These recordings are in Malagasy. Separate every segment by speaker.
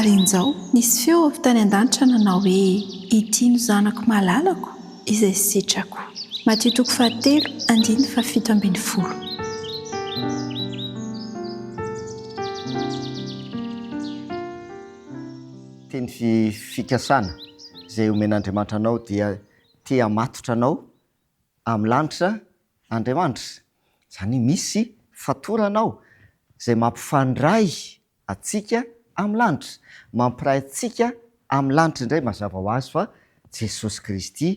Speaker 1: Ary injao, nisy feo avy tany an-danitra nanao hoe, Ity no Zanako malalako, izay sitrako. Matio toko fahatelo, andininy fahafito ambin'ny folo.
Speaker 2: Teny fikasana izay omen'Andriamanitra anao dia te hamatotra anao amin'ny lanitra Andriamanitra. Izany hoe misy fatorana ao izay mampifandray antsika amin'ny lanitra. Mampiray antsika amin'ny lanitra indray mazava ho azy fa Jesosy Kristy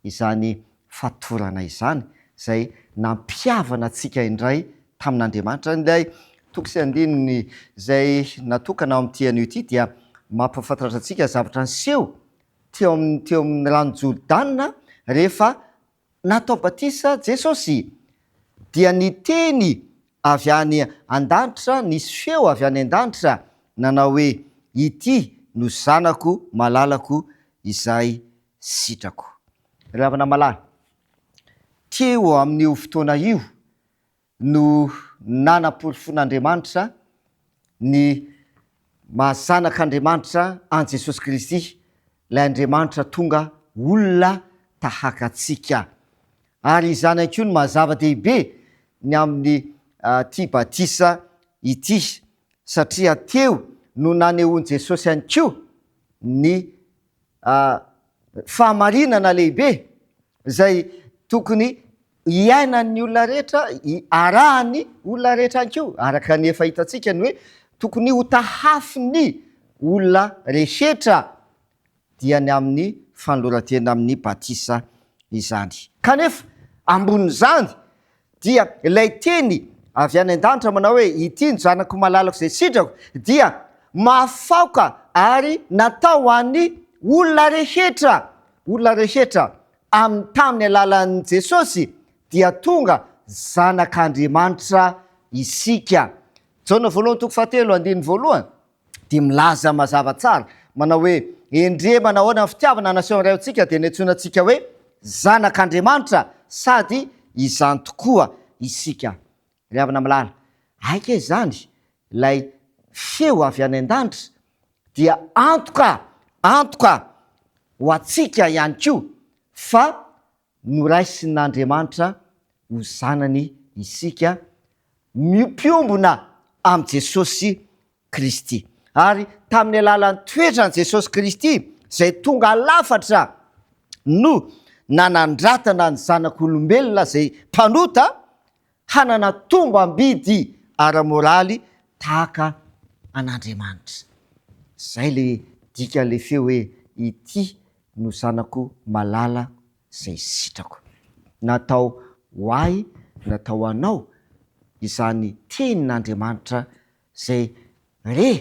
Speaker 2: izany fatorana izany izay nampihavana antsika indray tamin'Andriamanitra. Ilay toko sy andininy izay natokana ao amin'ity anio ity dia mampahafantatra antsika zavatra niseho teo amin'ny teo amin'ny rano Jordana rehefa natao batisa Jesosy. Dia niteny avy any an-danitra, nisy feo avy any an-danitra nanao hoe, Ity no Zanako malalako izay sitrako. Ry havana malala, teo amin'io fotoana io no nanaporofoan'Andriamanitra ny maha Zanak'Andriamanitra an'i Jesosy Kristy, ilay Andriamanitra tonga olona tahaka antsika. Ary izany ihany koa no maha zava-dehibe ny amin'ity batisa ity, satria teo no nanehoan'i Jesosy ihany koa ny fahamarinana lehibe izay tokony hiainan'ny olona rehetra, arahan'ny olona rehetra ihany koa, araka ny efa hitantsika ny hoe tokony ho tahafin'ny olona rehetra dia ny amin'ny fanoloran-tena amin'ny batisa izany. Kanefa ambonin'izany dia ilay teny avy any an-danitra manao hoe, Ity no Zanako malalako izay sitrako, dia mahafaoka ary natao ho an'ny olona rehetra, olona rehetra, amin'ny tamin'ny alalan'i Jesosy dia tonga zanak'Andriamanitra isika. Jaona voalohany toko fahatelo andininy voalohany. dia milaza mazava tsara, manao hoe, Endrey manahoana ny fitiavana nasehon'ny Ray antsika dia niantsoana antsika hoe zanak'Andriamanitra, sady izany tokoa isika. Ry havana malala, aika izany ilay feo avy any an-danitra dia antoka, antoka ho antsika ihany koa fa Noraisin'Andriamanitra ho zanany isika, mpiombona amin'i Jesosy Kristy. Ary tamin'ny alalan'ny toetran'i Jesosy Kristy izay tonga lafatra no nanandratana ny zanak'olombelona izay mpanota hanana tombam-bidy ara-moraly tahaka an'Andriamanitra. Izay ilay dikan'ilay feo hoe ity no zanako malala izay sitrako. Natao ho ahy, natao ho anao izany tenin'Andriamanitra izay re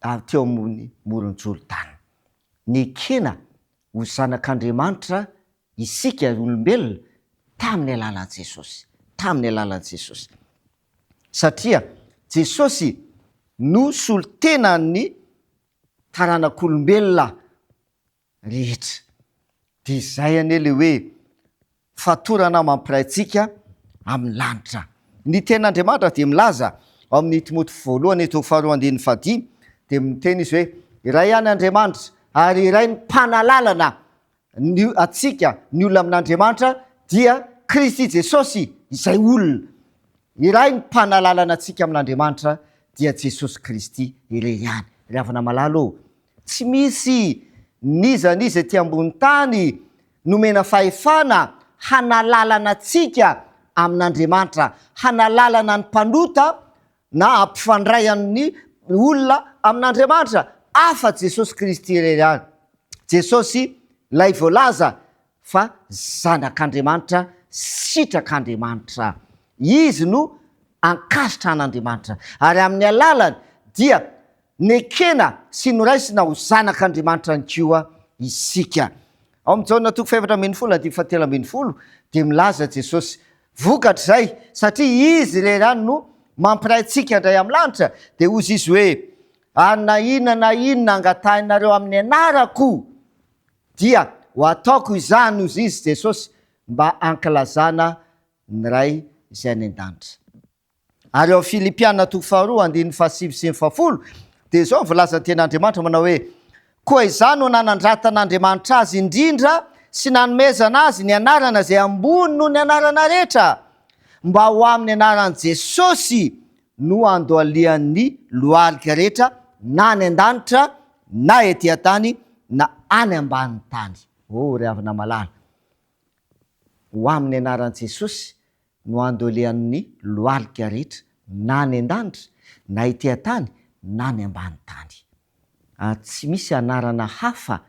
Speaker 2: avy teo ambony moron'i Jordana. Nekena ho zanak'Andriamanitra isika olombelona tamin'ny alalan'i Jesosy, tamin'ny alalan'i Jesosy. Satria Jesosy no solontenan'ny taranak'olombelona rehetra. Dia izay anie ilay hoe fatorana mampiray antsika amin'ny lanitra. Ny tenin'Andriamanitra dia milaza ao amin'ny Timoty voalohany toko faharoa andininy fahadimy dia miteny izy hoe iray ihany Andriamanitra ary iray ny mpanalalana ny antsika ny olona amin'Andriamanitra dia Kristy Jesosy izay olona. Iray ny mpanalalana antsika amin'Andriamanitra dia Jesosy Kristy irery ihany. Ry havana malala ô, tsy misy n'iza n'iza ety ambony tany nomena fahefana hanalalana antsika amin'Andriamanitra, hanalalana ny mpanota na hampifandray an'ny olona amin'Andriamanitra afa Jesosy Kristy irery ihany. Jesosy ilay voalaza fa Zanak'Andriamanitra, sitrak'Andriamanitra. Izy no ankasitrahan'Andriamanitra, ary amin'ny alalany dia nekena sy noraisina ho zanak'Andriamanitra ihany koa isika. Ao amin'ny Jaona toko faha-14 andininy fahatelo ambin'ny folo dia milaza Jesosy, Vokatr'izay, satria Izy irery ihany no mampiray antsika indray amin'ny lanitra, dia hozy Izy hoe, Ary na inona na inona angatahinareo amin'ny anarako, dia ho ataoko izany, hozy Izy, Jesosy, mba hankalazana ny Ray izay any an-danitra. Ary ao Filipiana toko faharoa andininy fahasivy sy ny fahafolo, Dia izao ny voalazan'ny Tenin'Andriamanitra manao hoe, Koa izany no nanandratan'Andriamanitra azy indrindra sy nanomezana azy ny anarana izay ambony noho ny anarana rehetra, mba ho amin'ny anaran'i Jesosy no andohalian'ny lohalika rehetra na any an-danitra na ety an-tany na any ambanin'ny tany. Oh, ry havana malala, ho amin'ny anaran'i Jesosy no andohalian'ny lohalika rehetra na any an-danitra na ety an-tany na any ambany tany. Ary tsy misy anarana hafa,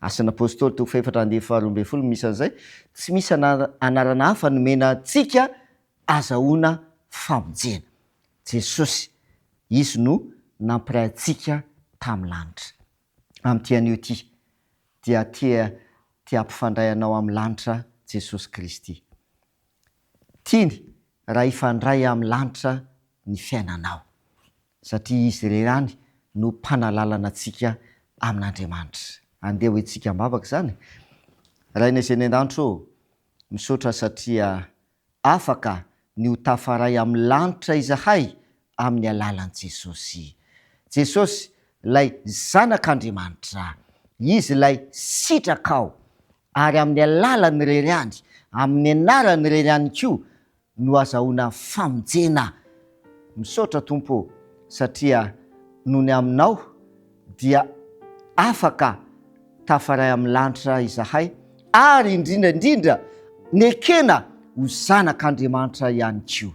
Speaker 2: Asan'ny Apostoly toko fahefatra andininy faharoa ambin'ny folo no misy an'izay, tsy misy anarana hafa nomena antsika azahoana famonjena. Jesosy, Izy no nampiray antsika tamin'ny lanitra. Amin'ity anio ity, dia tia te hampifandray anao amin'ny lanitra Jesosy Kristy. Tiany raha hifandray amin'ny lanitra ny fiainanao, satria Izy irery ihany no mpanalalana antsika amin'Andriamanitra. Andeha ho entsika am-bavaka izany. Rainay izay any an-danitra ô, misaotra satria Afaka ny ho tafaray amin'ny lanitra izahay amin'ny alalan'i Jesosy. Jesosy ilay Zanak'Andriamanitra. Izy ilay sitrakao. Ary amin'ny alalany irery ihany, amin'ny anarany irery ihany koa no azahoana famonjena. Misaotra Tompo ô, satria noho ny aminao dia afaka tafaray amin'ny lanitra izahay ary indrindra indrindra nekena ho zanak'Andriamanitra ihany koa.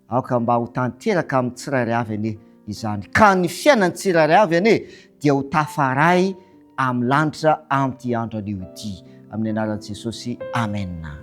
Speaker 2: Aoka mba ho tanteraka amin'ny tsirairay avy anie izany ka ny fiainan'ny tsirairay avy anie dia ho tafaray amin'ny lanitra amin'ity andro anio ity. Amin'ny anaran'i Jesosy, Amen.